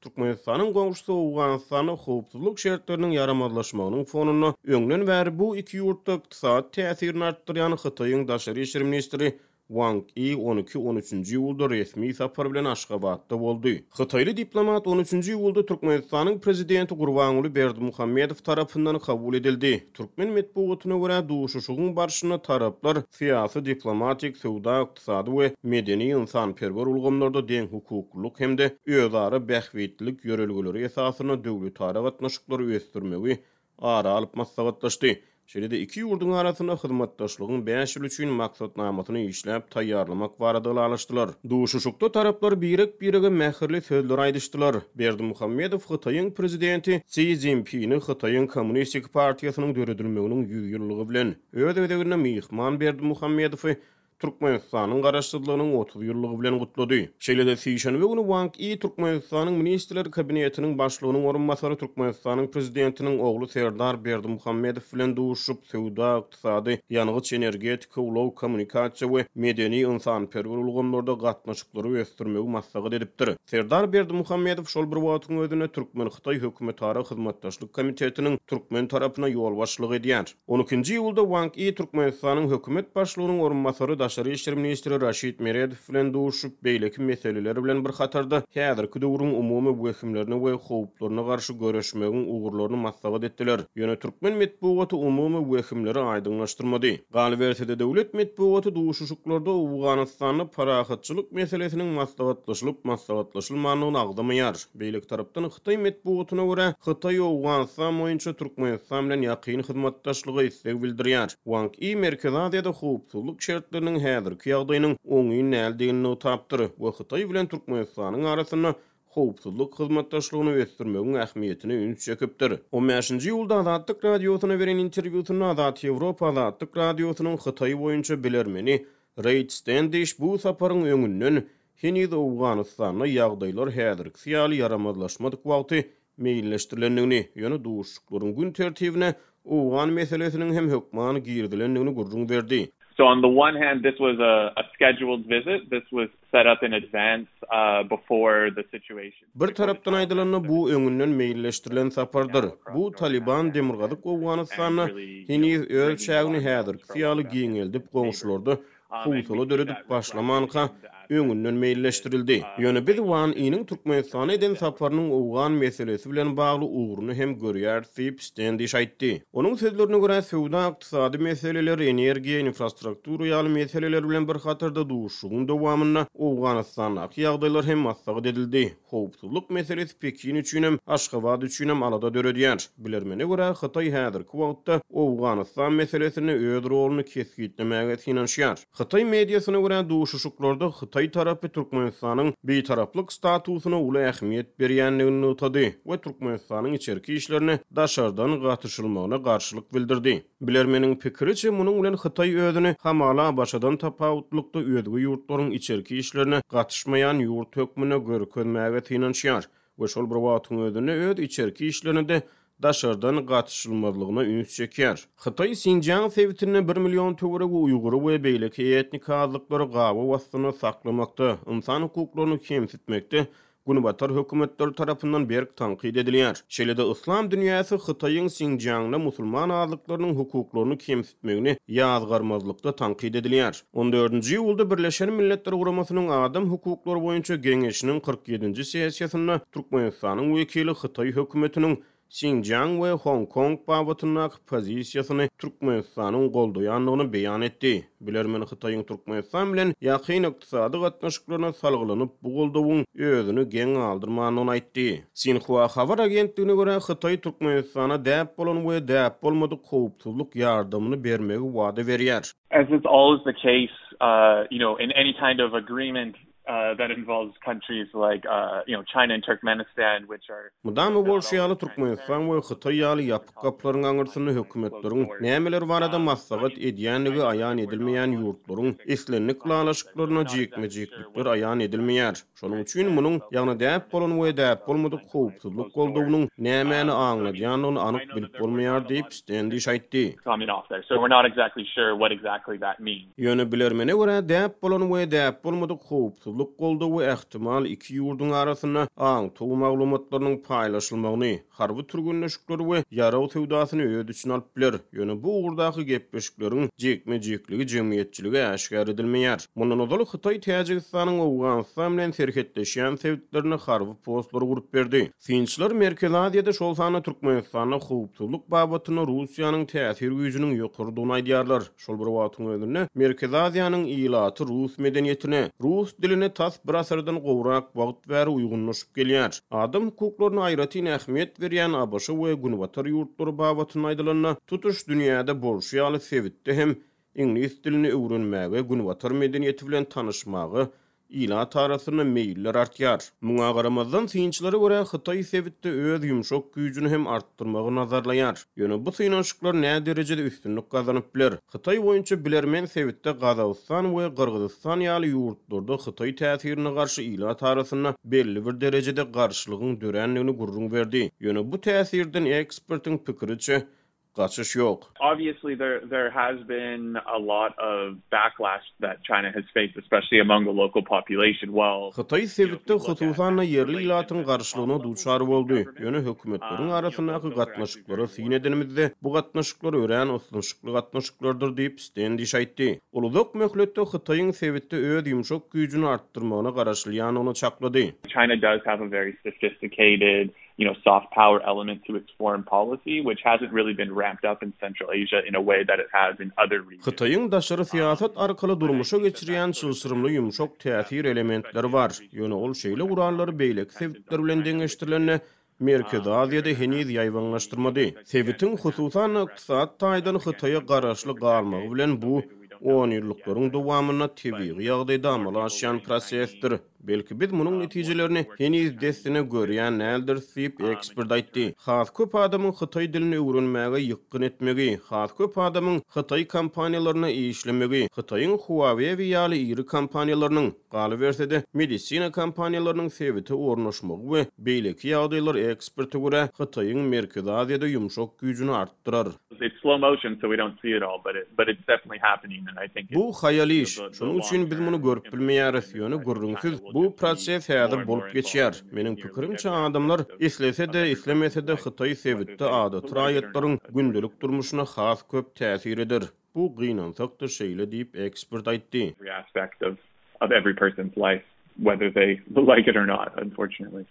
Türkmenistanyň goňşusy Owganystanda howpsuzlyk şertleriniň ýaramazlaşmagynyň fonunda öňden bäri bu iki ýurtda ykdysady täsirini artdyrýan Hytaýyň daşary işler ministri Wang I on iki, on üçünji iýulda resmi sapar bilen Aşgabatda boldy. Hytaýly diplomat on üçünji iýulda Türkmenistanyň Prezidenti Gurbanguly Berdimuhamedow tarapyndan kabul edildi. Türkmen metbugatyna görä, duşuşygyň barşynda taraplar syýasy-diplomatik, söwda-ykdysady we medeni-ynsanperwer ulgamlarda deňhukuklylyk hem-de özara bähbitlilik ýörelgeleri esasynda döwletara gatnaşyklary ösdürmegi ara alyp maslahatlaşdy. Şeýle-de iki ýurduň arasynda hyzmatdaşlygyň bäş ýyl üçin maksatnamasyny işläp taýýarlamak barada ylalaşdylar. Duşuşykda taraplar birek-birege mähirli sözler aýdyşdylar. Berdimuhamedow Hytaýyň Prezidenti Si Szinpini Hytaýyň Kommunistik partiýasynyň döredilmeginiň 100 ýyllygy bilen, öz gezeginde myhman Berdimuhamedowy Türkmenistanyň Garaşsyzlygynyň 30 ýyllygy bilen gutlady. Şeýle-de sişenbe güni Wang I Türkmenistanyň Ministrler Kabinetiniň Başlygynyň orunbasary Türkmenistanyň Prezidentiniň ogly Serdar Berdimuhamedow bilen duşuşyp, söwda-ykdysady, ýangyç-energetika, ulag-kommunikasiýa we medeni-ynsanperwer ulgamlarda gatnaşyklary ösdürmegi maslahat edipdir. Serdar Berdimuhamedow şol bir wagtyň özünde türkmen-hytaý hökümetara hyzmatdaşlyk komitetiniň türkmen tarapyna ýolbaşçylyk edýär. On ikinji iýulda Wang I Türkmenistanyň hökümet başlygynyň orunbasary, daşary işler ministri Raşid Meredow bilen duşuşyp, beýleki meseleler bilen bir hatarda, häzirki döwrüň umumy wehimlerine we howplaryna garşy göreşmegiň ugurlaryny maslahat etdiler. Ýöne türkmen metbugaty umumy wehimleri aýdyňlaşdyrmady. Galyberse-de, döwlet metbugaty duşuşyklarda Owganystanda parahatçylyk meselesiniň maslahatlaşylyp-maslahatlaşylmandygyny agzamaýar. Beýleki tarapdan, hytaý metbugatyna görä, Hytaý Owganystan boýunça Türkmenistan bilen ýakyn hyzmatdaşlyga isleg bildirýär. Wang I Merkezi Aziýada howpsuzlyk şertleriniň häzirki ýagdaýynyň oňyn däldigini nygtapdyr we Hytaý bilen Türkmenistanyň arasynda howpsuzlyk hyzmatdaşlygyny ösdürmegiň ähmiýetine üns çekipdir. On bäşinji iýulda Azatlyk Radiosyna beren interwýusynda Azat Ýewropa Azatlyk Radiosynyň Hytaý boýunça bilermeni Reýd Stendiş bu saparyň öňünden Heniz Owganystanda ýagdaýlar häzirkisi ýaly ýaramazlaşmadyk wagty meýilleşdirilendigini, ýöne duşuşyklaryň gün tertibine owgan meselesiniň hem hökman girizilendigini gürrüň berdi. So on the one hand this was a scheduled visit, this was set up in advance before the situation. Bir tarapdan aýdylanda bu öňünden meýilleşdirilen sapardyr. Bu Talyban Demirgazyk Owganystanda heniz öz çägini häzirkisi ýaly giňeldip goňşularda howsala döredip başlamanka öňünden meýilleşdirildi. Ýöne biz Wan Iniň Türkmenistana eden saparynyň owgan meselesi bilen bagly ugruny hem görýäris diýip, Stendiş aýtdy. Onuň sözlerine görä, söwda-ykdysady meseleler, energiýa, infrastruktura ýaly meseleler bilen bir hatarda duşuşygyň dowamynda Owganystandaky ýagdaýlar hem maslahat edildi. Howpsuzlyk meselesi Pekin üçinem, Aşgabat üçinem alada döredýär. Bilermene görä, Hytaý häzirki wagtda Owganystan meselesinde öz roluny kesgitlemäge synanyşýar. Hytaý mediasyna görä, duşuşyklarda hytaý tarapy Türkmenistanyň bitaraplyk statusyna uly ähmiýet berýändigini nygtady we Türkmenistanyň içerki işlerine daşardan gatyşylmagyna garşylyk bildirdi. Bilermeniň pikiriçe, munuň bilen Hytaý özüni hamala ABŞ-dan tapawutlykda özge ýurtlaryň içerki işlerine gatyşmaýan ýurt hökmünde görkezmäge synanyşýar we şol bir wagtyň özünde öz içerki işlerine-de daşardan gatyşylmazlygyna üns çekýär. Hytaý Sinjiang sebitinde bir million töweregi uýgury we beýleki etnik azlyklary gabaw astynda saklamakda, ynsan hukuklaryny kemsitmekde Günbatar hökümetleri tarapyndan berk tankyt edilýär. Şeýle-de yslam dünýäsi Hytaýyň Sinjiangda musulman azlyklarynyň hukuklaryny kemsitmegini ýazgarmazlykda tankyt edilýär. On dördünji iýulda Birleşen Milletler Guramasynyň Adam hukuklary boýunça Geňeşiniň 47-nji sessiýasynda Türkmenistanyň wekili Hytaý hökümetiniň Sinjiang we Hong Kong babatyndaky pozisiýasyny Türkmenistanyň goldaýandygyny beýan etdi. Bilermen Hytaýyň Türkmenistan bilen ýakyn ykdysady gatnaşyklaryna salgylanyp, bu goldawyň özüni geň galdyrmandygyny aýtdy. Sinhua habar agentligine görä, Hytaý Türkmenistana däp bolan we däp bolmadyk howpsuzlyk ýardamyny bermegi wada berýär. As is always the case, you know, in any kind of agreement that involves countries like, you know, China and Turkmenistan, which are. Mydama bolşy ýaly, Türkmenistan we Hytaý ýaly ýapyk gaplaryň aňyrsynda hökümetleriň nämeler barada maslahat edýändigi aýan edilmeýän ýurtlaryň islendik ylalaşyklarynda jikme-jiklikler aýan edilmeýär. Şonuň üçin munuň, ýagny däp bolan we däp bolmadyk howpsuzlyk goldawynyň nämäni aňladýandygyny anyk bilip bolmaýar diýip, Stendiş aýtdy. Ýöne bilermene görä, däp bolan we däp bolmadyk howpsuzlyk. howpsuzlyk goldawy ähtimal iki ýurduň arasynda aňtaw maglumatlarynyň paýlaşylmagyny, harby türgenleşikleri we ýarag söwdasyny öz içine alyp biler. Ýöne bu ugurdaky gepleşikleriň jikme-jikligi jemgyýetçilige äşgär edilmeýär. Mundan ozal Hytaý Täjigistanyň Owganystan bilen serhetleşýän sebitlerinde harby postlary gurup berdi. Synçylar Merkezi Aziýada, şol sanda Türkmenistanda howpsuzlyk babatynda Russiýanyň täsir güýjüniň ýokarydygyny aýdýarlar. Şol bir wagtyň özünde, Merkezi Aziýanyň ilaty rus medeniýetine, rus diline tas bir asyrdan gowrak wagt bäri uýgunlaşyp gelýär. Adam hukuklaryna aýratyn ähmiýet berýän abş we Günbatar ýurtlary babatynda aýdylanda, tutuş dünýäde bolşy ýaly sebitde hem iňlis dilini öwrenmäge, Günbatar medeniýeti bilen tanyşmaga Ilat arasynda meýiller artýar. Muňa garamazdan, synçylara görä, Hytaý sebitde öz ýumşak güýjüni hem artdyrmagy nazarlaýar. Ýöne bu synanyşyklar näderejede üstünlik gazanyp biler? Hytaý boýunça bilermen sebitde Gazagystan we Gyrgyzystan ýaly ýurtlarda hytaý täsirine garşy ilat arasynda belli bir derejede garşylygyň dörändigini gürrüň berdi. Ýöne bu täsirden ekspertiň pikiriçe, Gaçyş ýok. Obviously there there has been a lot of backlash that China has faced especially among the local population while Hytaý sebitde hususan-da ýerli ilatyň garşylygyna duçar boldy. Ýöne hökümetleriň arasyndaky gatnaşyklara syn edenimizde, bu gatnaşyklar örän ysnyşykly gatnaşyklardyr diýip, Stendiş aýtdy. Ol uzak möhletde Hytaýyň sebitde öz ýumşak güýjüni artdyrmagyna garaşylýandygyny çaklady. China does have a very sophisticated you know, soft power element to its foreign policy, which hasn't really been ramped up in Central Asia in a way that it has in other regions. Hytaýyň daşary syýasat arkaly durmuşa geçirýän çylşyrymly ýumşak täsir elementleri bar, ýöne ol şeýle gurallary beýleki sebitler bilen deňeşdirilende Merkezi Aziýada heniz ýaýbaňlaşdyrmady. Sebitiň, hususan-da, ykdysady taýdan Hytaýa garaşly galmagy bilen bu onýyllyklaryň dowamynda tebigy ýagdaýda amala aşýan prosesdir. Belki biz munuň netijelerini heniz dessine görýän däldiris diýip, ekspert aýtdy. Has köp adamyň hytaý dilini öwrenmäge ýykgyn etmegi, has köp adamyň hytaý kompaniýalarynda işlemegi, Hytaýyň Huawei ýaly iri kompaniýalarynyň, galyberse-de, medisina kompaniýalarynyň sebite ornaşmagy we beýleki ýagdaýlar eksperte görä, Hytaýyň Merkezi Aziýada ýumşak güýjüni artdyrar. It's slow motion so we don't see it all but it but it's definitely happening and I think Bu haýal iş, şonuň üçin biz muny görüp bilmeýäris, ýöne gürrüňsiz bu proses häzir bolup geçýär. Meniň pikirimçe adamlar islese-de, islemese-de Hytaý sebitde adaty raýatlaryň gündelik durmuşyna has köp täsir eder. Bu gynansak-da şeýle diýip, ekspert aýtdy. Every aspect of of every person's life whether they like it or not unfortunately.